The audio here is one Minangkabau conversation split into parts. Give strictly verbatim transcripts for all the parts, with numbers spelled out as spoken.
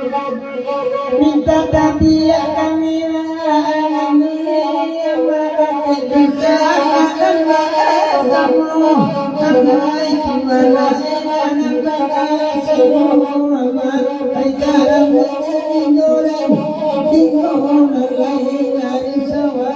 Minta tabiak kami lah, kami yang maratik dosa, Allah samo. Amai Tuhan lah, nan bakal samo, amai. Ai tarang ini orang, tinggal orang lain dari sawah.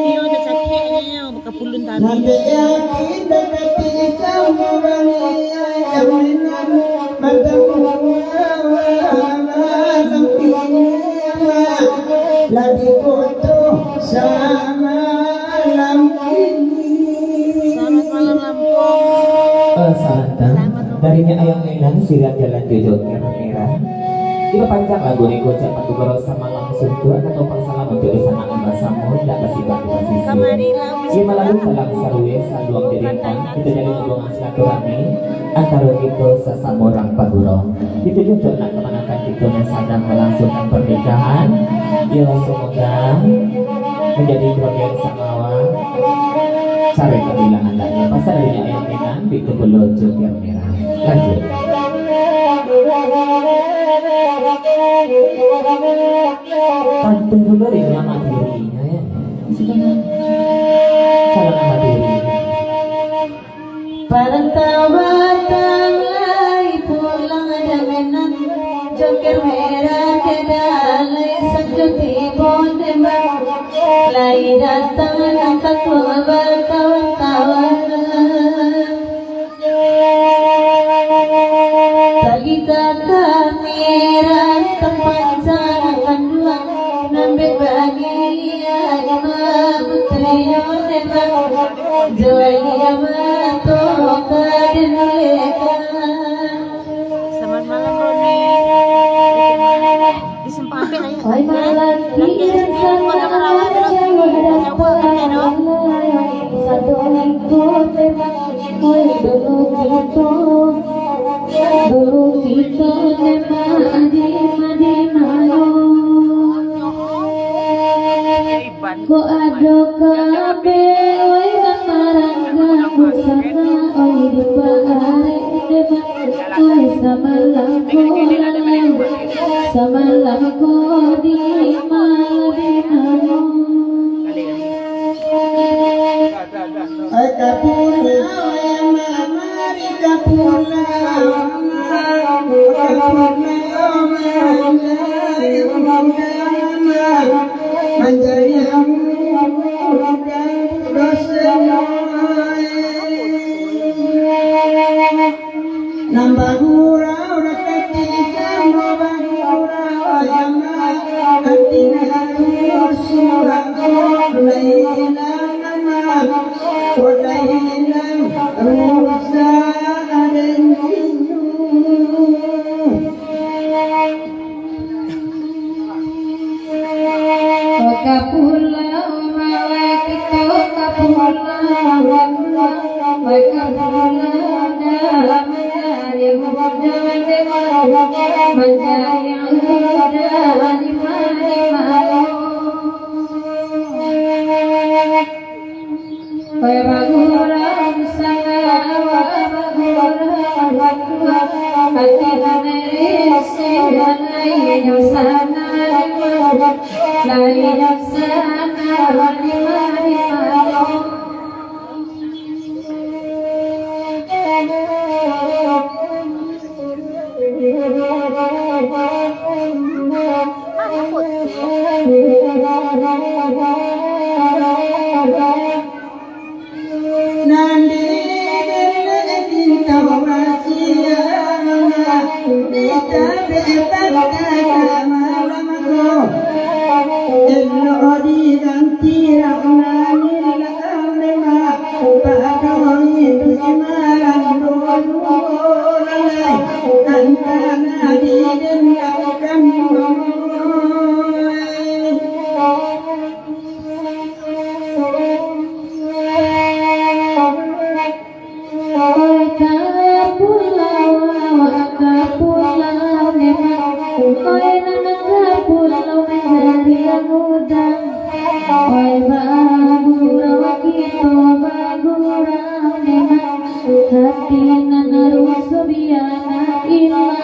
Iyo, dah sakik ni, bakapulun tadi. Selamat malam, Lampung. Eh, salam, Tang. Selamat, Lampung. Dari Nyak Ayang Minang, silakan jalan jujur ke Merah. Dipapanjang lagu ni, ucapan gugurau samalam suntuak, atau pangsalam untuak dunsanak nan basamo, indak basimbah di basisi. Kamari lah, Iyo malalu dalam saruwe saluang didintang, kito jalin hubungan silaturahmi antaro kito sasamo urang pagurau. Kito juo nak kamanakan kito nan sadang malangsungkan pernikahan. Iyo, semoga manjadi keluarga yang samawa. Cari kebilangan dan pasal dari Nyak Ayang Minang, di Tebelo Jogir Merah. Lanjut. Pantun dulu, Rin, yang materi, ya. Calon materi. Parantau batang lai pulang damenan, Jokir merah kedah lai sanjo tibo demak, lai datang nan katua bakawan-kawan. Tali kaka merah tapancang kanduang, nambek bagi lima putri yo demak, jo lima mato ka dinulekan. Selamat malam, Roni. Di simpang ampek aja. Oi, malaki dan sama jauh datang. Satu ikut memang, oi, dulu kito, dulu kito memang di Madinah. Ko ado kabe, oi, nan marangga busana, oi, dipaarek demak, oi, samalam ko lalai, samalam ko di Madinah. Ai ka pulang, ai mari ka pulang, ka pulang, manjadi, manjadi dosa. Nan bagurau dakek samo bagurau, ya Allah. Hati nan surak, lai ilang nama, lai ilang rusak dan inyu. Ka pulau mawa kito, ka pulau, ka pulau, ka pulau, dah manjadi muda, manjadi muda, lima, lima, lima. Bagurau sangawa, bagurau batua, hati nan risih, lainyo sangawa, lainyo sangawa, lima, lima. Nan di diri tintau basiang, di tabek bata samalam ko. Elok diganti rang nan ilang dema, pado iduik malam dulu lalai, antana di den lakam. Oi ka pulau, ka pulau memang. Oi nan ka pulau manjadi agudang. Oi bagurau kito, bagurau memang. Hati nan rusuh biana ilang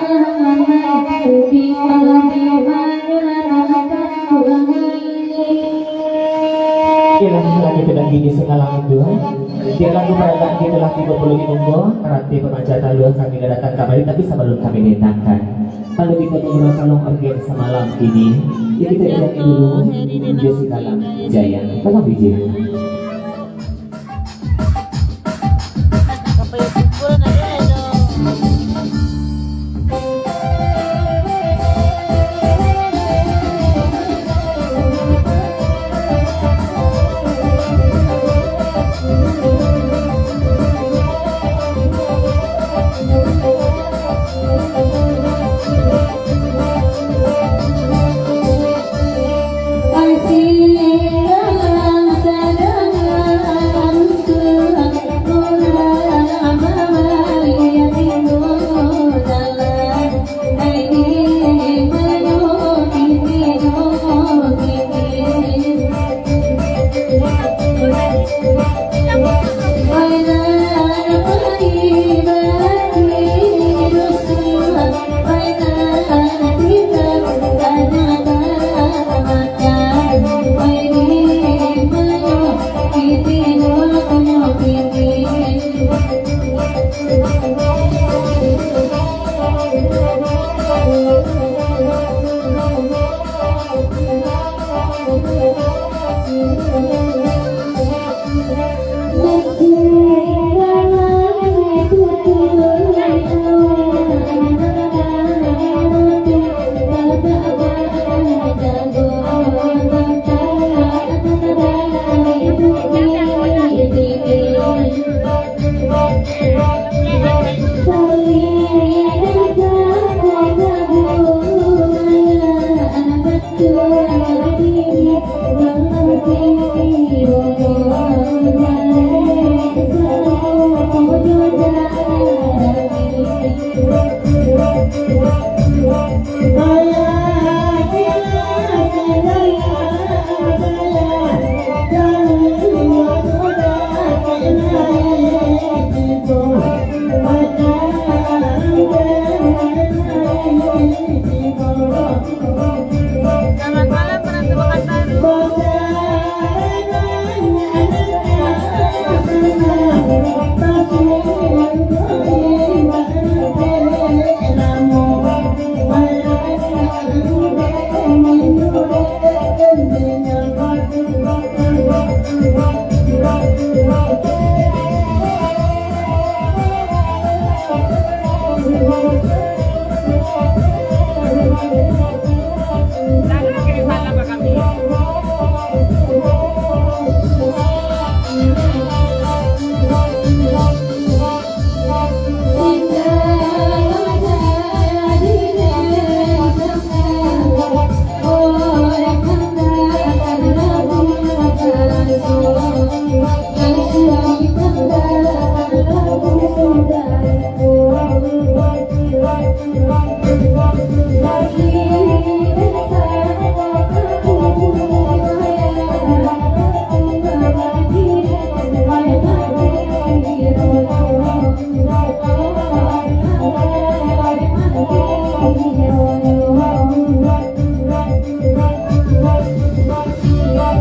lamai. Kito lah dimanyulah nak kandungan. Iyolah, lagu tu lagi di Singgalang dua. Di lagu Paragat kito lah tigo puluah limo ko, ranti pamaja taluah kami ka datang kabari, tapi sabalun kami datangkan, kalau di Kota Murah Salong Orgen samalam kini, ya kito iringi dulu, Jessica Lam Jaya. Tolong D J.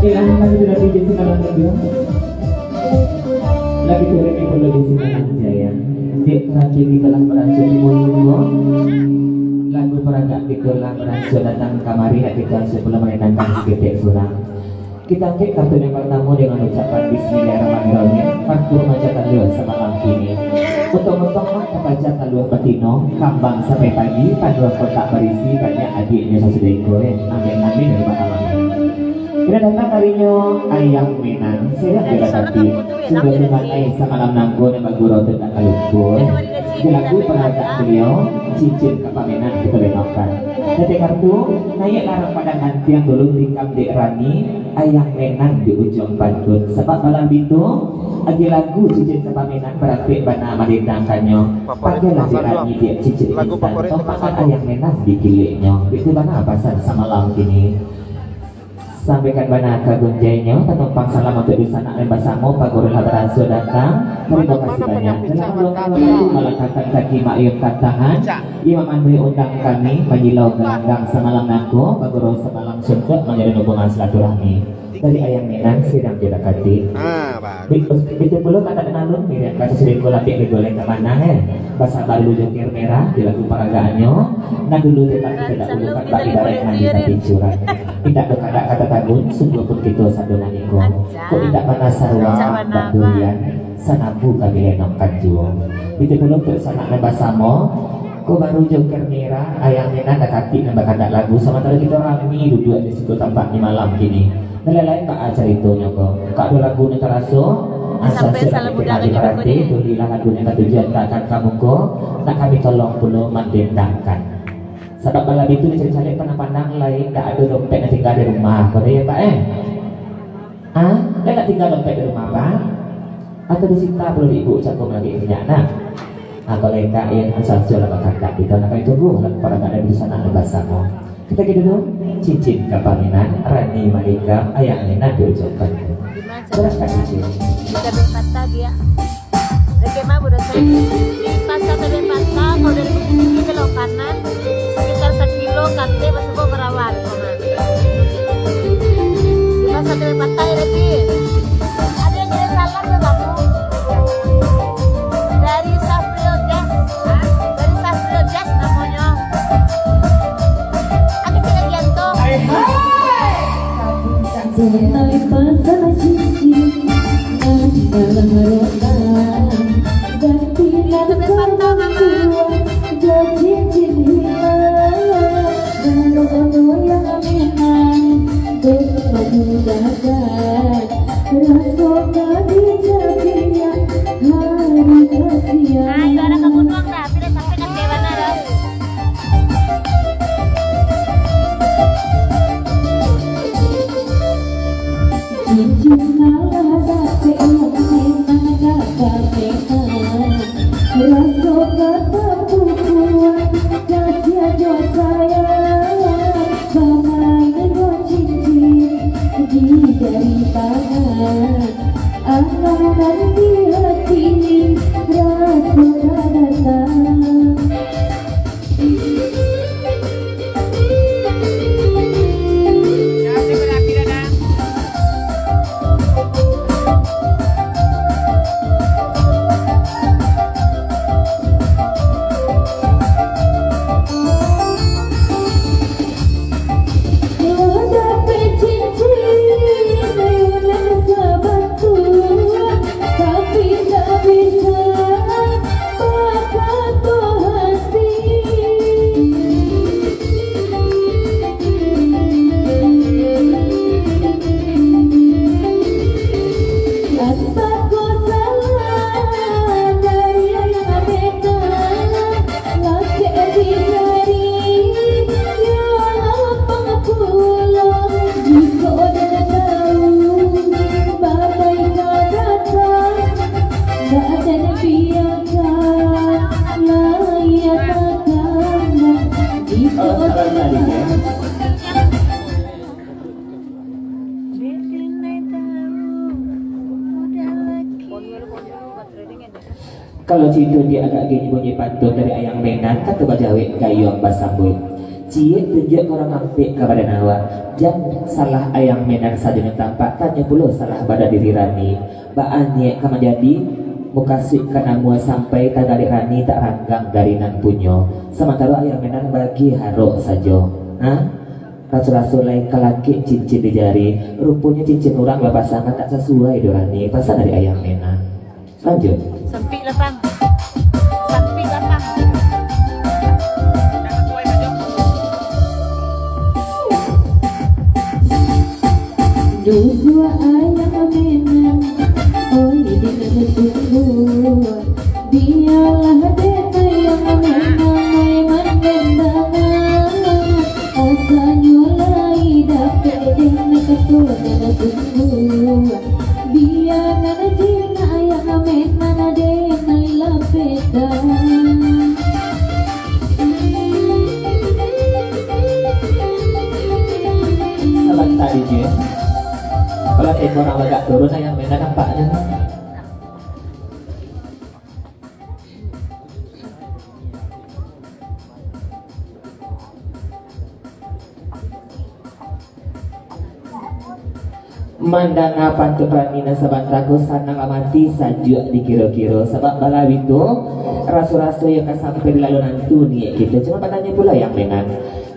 Iyolah, kasih sudah di sini malam minggu. Lagi turun di pondok di sini malam jaya. Dek perhati kita lah beransur di mulut. Lagu peragak kita lah beransur datang kamari, nak kita ansur pulang marinangkan saketek surang. Kita angkek kartu yang pertama dengan ucapan Bismillahirrahmanirrahim. Kartu maca talua samalam kini. Untuang-untuang mah tapaja talua batino, kambang sampai pagi, panuah kotak barisi, banyak adiaknyo sasudah iko, eh. Amin, amin, ya Rabbal Alamin. Kena datang darinyo Ayang Menan, saya kira tadi. Sudah dimakai samalam nangko, dan bagurau tu tak kalupo, eh. Di lagu peragak beliau, cincin ka pamenan kita lenokkan. Tete kartu, naik larang padang antiang dulu, tikam dek Rani, Ayang Menan di ujuang pantun. Sabab malam itu, agi lagu cincin ka pamenan baratik bana madendangkannyo. Pagailah dek Rani dek cincin intan, tompakan Ayang Menan di kileknyo. Itu bana pasan samalam kini. Sampaikan bana ka gunjainyo, tatumpang salam untuak dunsanak nan basamo, pagurulah baransua datang. Tarimo kasih banyak. Dalam ruang wakatu malangkahkan kaki, maayunkan tangan. Imam Andre undang kami manyilau galanggang samalam nangko, bagurau samalam suntuak manjalin hubungan silaturahmi. Dari Ayang Menan sidang jo dakati. Ah, bagus. Itu pulo kata nan alun, miriam kaso siriko lapik digoleng ka manang, eh. Basaba dulu jo kir merah, di lagu paragaannyo. Nan dulu tetap kita dahulukan, bak ibaraik mandi tapi curang. Indak bakandak kata tabun, sungguah pun kito sado maniko. Kok indak bana saruang bandurian, sanabu kami lenokkan juo. Itu pulo untuak sanak nan basamo, ko baru jo kir merah, Ayang Menan dakati nan bakandak lagu, samantaro kito rami duduak di situ tampaknyo malam kini. Nan lain-lain baa caritonyo ko. Kok ado lagu nan taraso, sampai salah budak lagi diparati, tulilah lagu nan katujuan ka, ka, ka muko, nak kami tolong pulo mandendangkan. Sabab malam itu dicari-cari pandang-pandang lain, dak ado dompet nan tingga di rumah, ko dah ya, Pak, eh? Ah, dah nak tingga dompet di rumah, Pak? Atau disita pulo di ibu cako lagi minyak, nah? Ah, kalau indak, ya, asal sudah bakandak, kita nak kami tunggu, lah, pada tak ada di sana, ada basamo. Kita gitu dulu, cincin ka pamenan, Rani Malika, Ayang Menan diucapkan. Berangkat cincin. Kita berpatah dia. Dari kemah Budo Sen, di Pasar Tebing Patah, kalau dari Bukittinggi belok kanan, sekitar sakilo kateh basuo Merawan. Di Pasar Tebing Patah ya, lagi. Ada yang kirim salam ke kamu? Dari Safril Jazz. Dari Safril Jazz namanya. Ada kirim Gianto. Hai, hai. Setai pasang cincin, masalah rotan. Ganti langsung tuan, jo cincin hilang. Baru ono yang menang, dek pemudahkan. Raso ka dijadian, hari kasihan. Nah, itu anak kabunuang dah, tapi dah sampai nak kayak mana dah. Cincin malah dapek yang memang dapat memang. Raso kata pupuan, kasih jo sayang. Bamain dengan cincin di jari tangan. Angan di hati, raso ka datang. Lacek di jari, yo lapang pulo. Jikok dah tau, bagai ka datang, dak ado nan biakan, lah iyo takana. Jikok dah tau. Kalau cito di agak gini bunyi pantun dari Ayang Menan, kato bajawek gayuang basambuik. Ciek tunjuak ka urang ampek ka badan awak. Jan salah Ayang Menan sajo nan tampak, tanyo pulo salah badan diri Rani. Baa niaik ka manjadi, mukasuik ka namuah sampai tagalik Rani tak ranggang dari nan punyo. Samantaro Ayang Menan bagi harok sajo. Ha? Raso-raso lai kalakik cincin di jari. Ruponyo cincin urang lah pasangan tak sasuai do Rani. Pasan dari Ayang Menan. Lanjut. Sempit lapang. Sempit lapang. Duduak Ayang Menan, oi, dengan sungguah. Bialah denai Ayang Menan, oi, mandandangan. Asanyo lai dapek denai kato nan sungguah. Bia nan jinak Ayang Menan, denai lapekan. Sabanta, D J. Kalau tempo nan agak turun, Ayang Menan nampaknyo. Mandanga pantun Rani nan sabanta ko, sanang lah mati, sajuak dikiro-kiro. Sabab balabiah tu, raso-raso yang ka sampai di lalu nantu niaik kito. Cuma batanyo pulo Ayang Menan,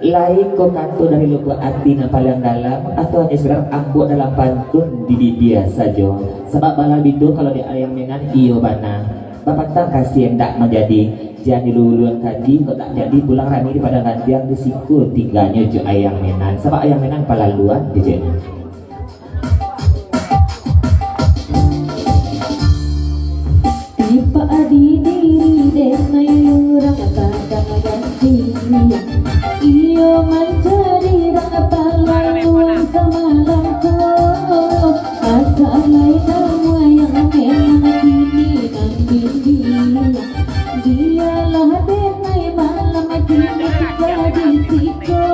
lai ko kato dari lubuak ati nan paliang dalam, atau hanyo sekadar ambuak dalam pantun di bibia sajo? Sabab balabiah tu, kalau di Ayang Menan, iyo bana. Bapatang kasi indak manjadi, jan diululuan kaji, kok tak jadi pulang Rani di padang gantiang, di siko tingganyo jo Ayang Menan, sabab Ayang Menan palaluan keceknyo. Tipak di diri denai urang padang gantiang, iyo mancari urang palaluan samalam ko. Asa lai namuah Ayang Menan kini nan bimbia. Bialah denai malam kini ka di siko.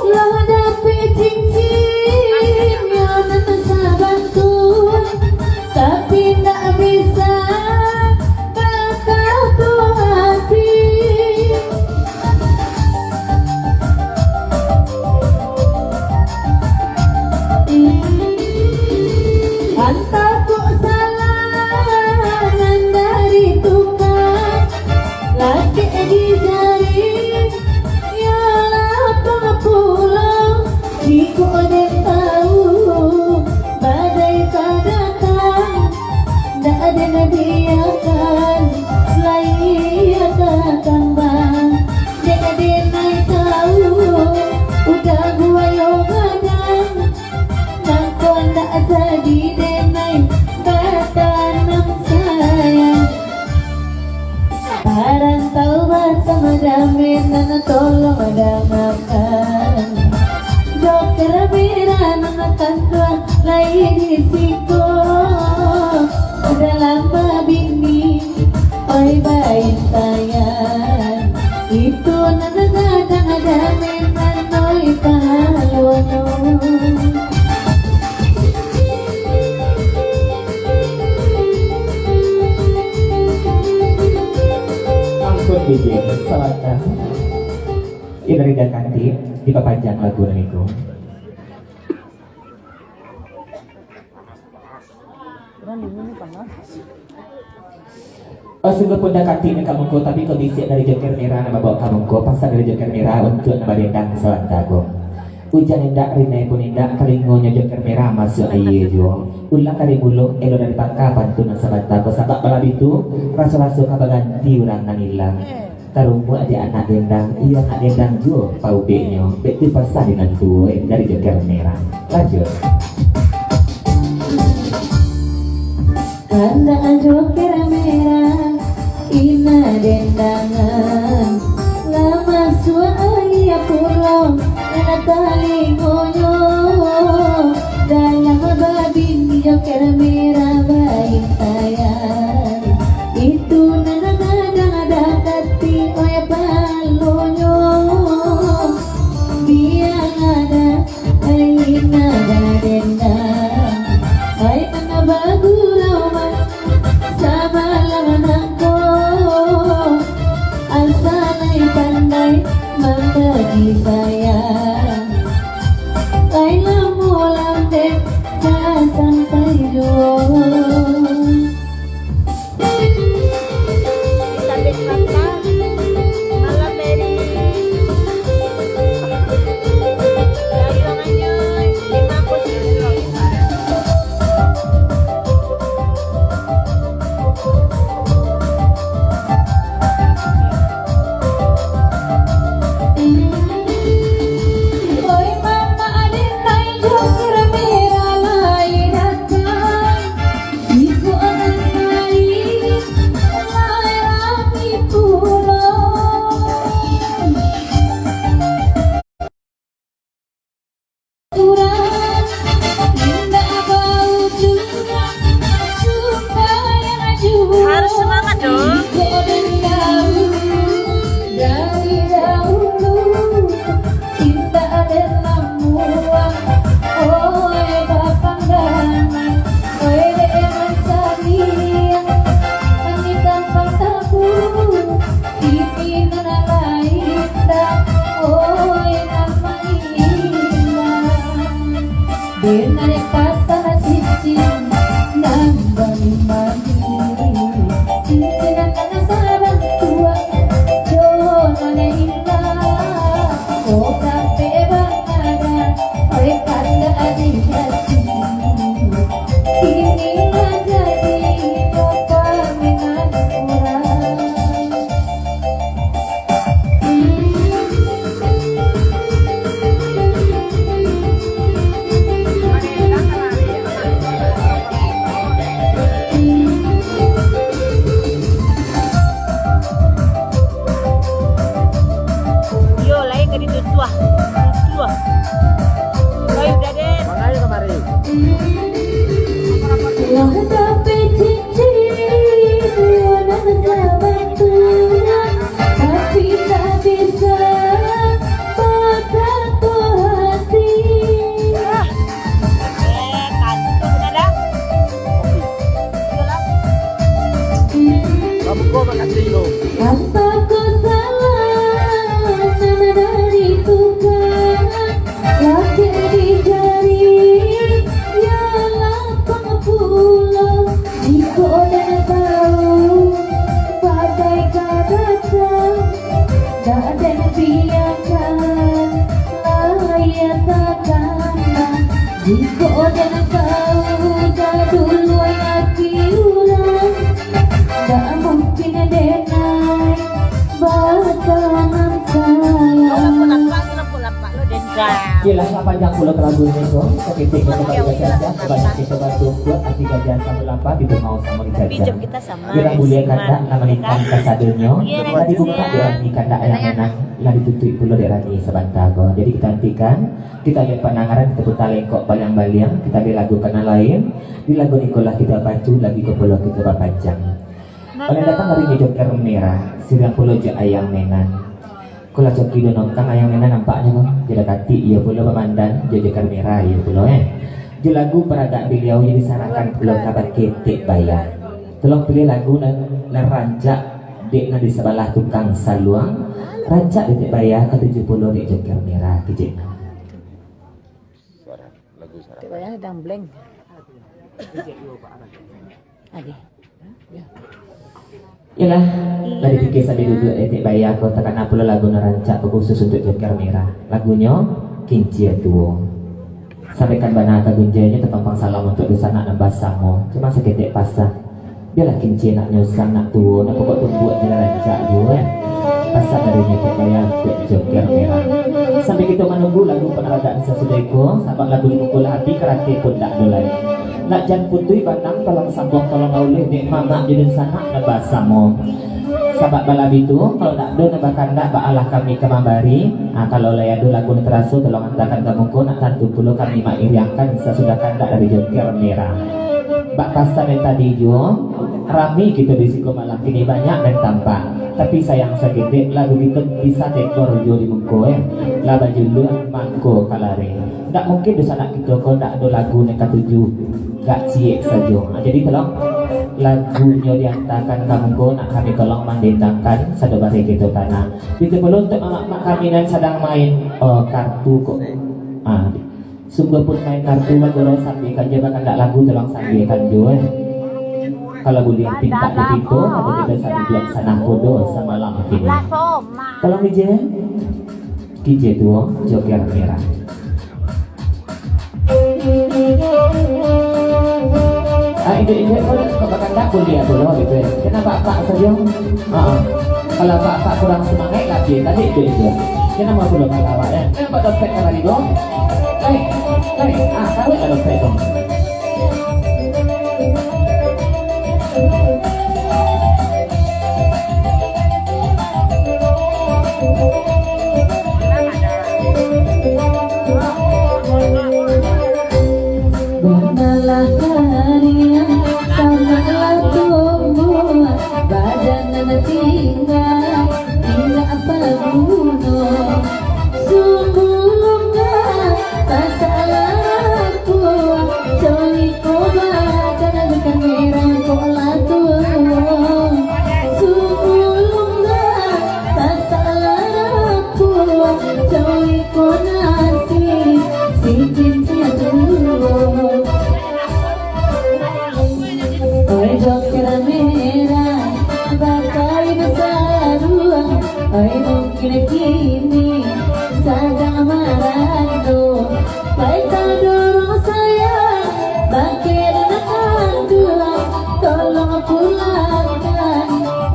Lah dapek cincin nan sabantua, tapi ndak bisa bakato ati. Antah kok salah nan dari tukang, lakek di jari, yo lapang pulo. Jikok den tau badai ka datang, ndak den biakan lai ka kambang. Dek denai tau udah buayo gadang, mangko ndak jadi denai batanam sayang. Parantau Batam Damenan, tolong dangakan. Joker merah nan kanduang lai di siko. Dalam babini, oi baintaian. Itu nan gadang Damenan, oi pahlawan. Ampun, D J, salah. Indah kanti, dipapanjang lagu nan iko. Oh, sungguah pun dah katik nan ka muko, tapi kok bisiak dari Joker Merah nan babaok ka muko, pasan dari Joker Merah untuak nan badendang sabanta ko. Ujan indak, rinai pun indak, talingonyo Joker Merah masuak aia juo. Ulang dari mulo, elok dari pangka, pantun nan sabanta ko, sabab balabiah tu, raso-raso ka baganti urang nan ilang. Tarumuak dek anak dendang, iyo anak dendang juo paubeknyo, bek tu pasan di nan tuo, eh, dari Joker Merah. Lanjut. Kandak Joker Merah, ina dendangan, lah masuak aia pulo nan talingonyo. Dalam babini Joker Merah baintaian, itu nan gadang dakek ati, oi palonyo. Biakan lah ia tatanam. Jikok den tau dahulu hati urang, dak mungkin den ai batanam sayang. Iyolah, lah panjang pulo lagu ko, saketek kito baru bacaca, sabanyak kito batumbuak, hati gajah samo lapah, di bungau samo dijajah. Urang buliah kandak, lah malintang kasadonyo, lah dibuka urang di kandak yang menang, lah ditutuik pulo dek rani sabanta ko. Jadi kito antikan, kito alih pandangaran, kito puta lengkok baliang-baliang, kito ambiak lagu ka nan lain. Di lagu ko lah kito bapacu, lagu ko pulo kito bapancang. Paling datang dari Joker Merah, siriang pulo jo Ayang Menan. Ko lah coki dunongkang Ayang Menan nampaknyo ko. Jadi katik iyo pulo bamandan jo Joker Merah iyo pulo, eh. Jo lagu paragak baliau nan disarahkan pulo kabake Tek Baya. Tolong pilih lagu nan, nan rancak dek nan di sabalah tukang saluang, rancak dek Tek Baya, katuju pulo dek Joker Merah, kecek. Suara, lagu suara. Tek Baya sadang blank. Ade. Iyolah, lah dipikia sambil duduak dek Tek Baya ko, takana pulo lagu nan rancak ko khusus untuak Joker Merah. Lagunyo, Kincia Tuo. Sampaikan bana ka gunjonyo, tatompang salam untuak dunsanak nan basamo. Cuma saketek pasan. Bialah kincia nak nyusang, nak tuo, nak pokok tumbuak jo nan rancak juo, eh. Pasan darinyo Tek Baya untuak Joker Merah. Sambil kito manunggu lagu panaragaan sasudah ko, sabab lagu di muko lah abih, karate pun dak ado lai. Nak jan putuih banang, tolong sambuang, tolong auleh, dek mamak jo dunsanak nan basamo. Sabab balabiah tu, kalau dak ado nan bakandak, baalah kami ka mambari. Ah, kalau lai ado lagu nan taraso, tolong antakan ka muko, nak tantu pulo kami mairiangkan sasudah kandak dari Joker Merah. Bak pasan nan tadi juo, rami kito di siko malam kini, banyak nan tampak. Tapi sayang saketek, lagu kito bisa tekor juo di muko, eh. Lah bajuluak Mangko Kalari. Ndak mungkin dunsanak kito ko ndak ado lagu nan katuju, gak ciek sajo. Ha, jadi tolong lagunyo diantakan ka muko, nak kami tolong mandendangkan sado bareh kito tanang. Baitu pulo untuak mamak-mamak kami nan sadang main, eh, kartu ko. Ha, sungguahpun main kartu, bagurau sambiakan juo, bakandak lagu tolong sambiakan juo, eh. Kalau buliah pintak dipinto, atau kito sambil buek sanah podo samalam kini. Tolong D J, Kincia Tuo, Joker Merah. Ah, indak-indak ko, kok bakandak buliah pulo gitu, eh. Kena apak-apak sajo. Ha, ha. Kalau apak-apak kurang sumangaik, labiah tadi tu itu. Kena mau pulo kalau awak, eh. Nampak dompet ka baliak tu? Eh, eh, ah, taruih lah dompet tu. Banalah kariang, tanahlah tumbuah, badan nan tingga, indak paguno. Sungguahlah tasalah puang, coiko badan kamera kok lah tuo. Sungguahlah tasalah puang, coiko nasib si Kincia Tuo. Oi Joker Merah, bapain saruang, oi mungkin kini sadang marando. Pai tadorong sayang, bakeh nan kanduang, tolong pulangkan,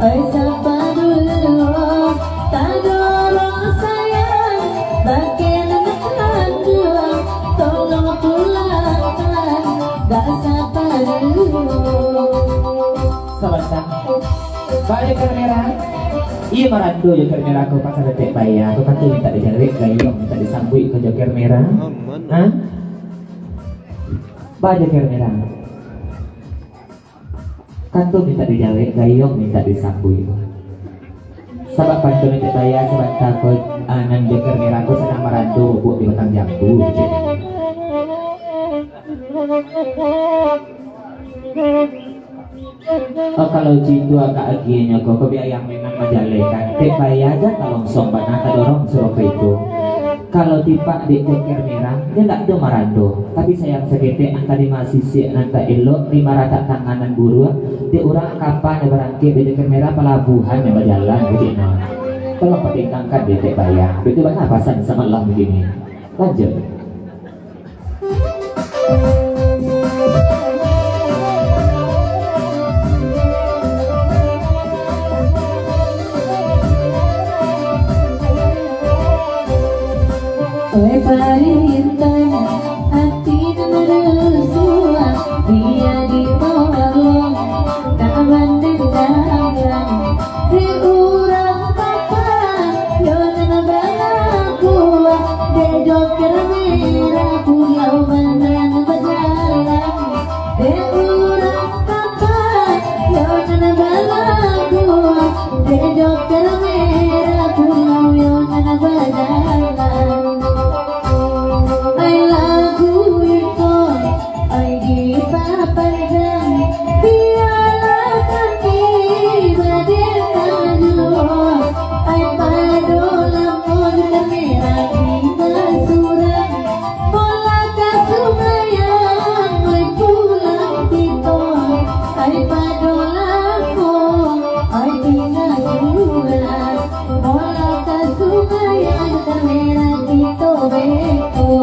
oi sapaduo. Tadorong sayang, bakeh nan kanduang, tolong pulangkan, dak sapaduo. Sabanta. Baa Joker Merah? Iyo, marando Joker Merah ko, pasan Tek Baya ko, kato mintak dijawek, gayuang mintak disambuik ko Joker Merah. Ha? Baa Joker Merah? Kato mintak dijawek, gayuang mintak disambuik. Sabab pantun Tek Baya sabanta ko, ah, nan Joker Merah ko sadang marando bubuak di batang jambu, cek. Oh, kalau cito agak agiahnyo ko, ko bia Ayang Menan manjalekan. Tek Baya jan talongsong bana tadorong suruah itu. Kalau tipak dek Joker Merah, inyo ndak do marando. Tapi sayang saketek, nan tadi masisiak nan tak elok, di maratak tangan nan buruak, dek urang kapanyo barangkek, dek Joker Merah palabuhan nan bajalan, kecek no. Tolong patengkangkan detek bayang. Betul bana pasan samalam kini. Lanjut. Oi parintah, ati nan rusuah, bia dibolong, ka mandendangkan. Dek urang papa, yo nan balakuah, dek doker merah pulau bandang bajalan. Dek urang papa, yo nan balakuah, dek doker merah pulau, yo nan bajalan. Ai lagu iko, ai dipapandang, bialah kami badeka juo. Ai pado lamo kami rami basurang, molah ka sumbayang, ai pulang kito. Ai pado lamo, ai tingga surang, molah ka sumbayang, kami rami kito beko.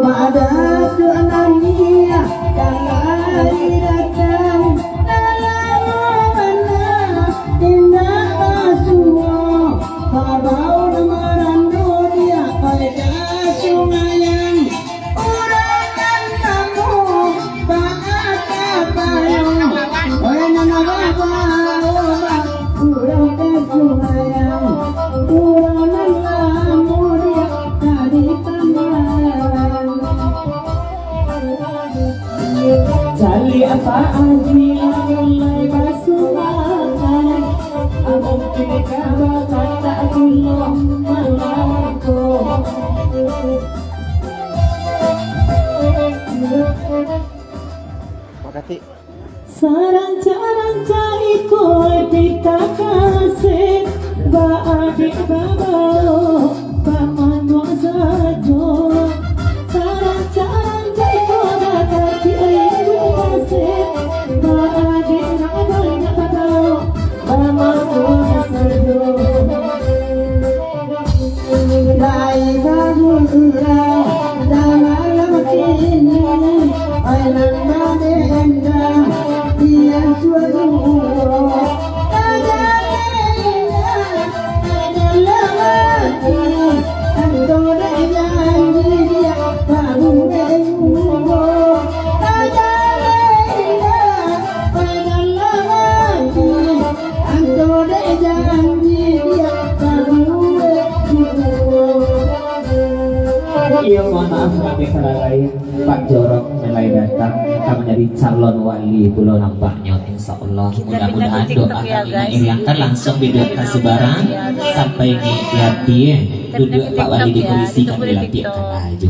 Maaf, Tuan Amia, kalau datang dalam mana indak basuo, babau marando dia pada sumbayang. Urang nan namo Paat Tapayo, urang nan babawa, urang ka sumbayang, urang nan lamo dia ka ditambah. Caliak Pak Haji lah mulai basumbayang, abang kini ka bakatak pulo malangko. Makasih. Sarancak-rancak iko dikakasik, baadik babao, bamanuang sajo. Sarancak-rancak iko dakati dikasik, baadik nan banyak babao, bamanuang sajo. Lai bagulah dalam kini, ai nan madenda dia suruh. Kada indah, kada lawaki, anto dek janji dia babuek juo. Kada indah, kada lawaki, anto dek janji dia babuek juo. Iyo, mohon maaf, kami salah lain. Pak Jorok mulai datang ka manjadi calon wali pulo nampaknyo, insya Allah. Mudah-mudahan doa kami diiringkan langsung di doa sabarang sampai di hati, eh. Duduk Pak Wali di kurisi kami lantiakkan laju.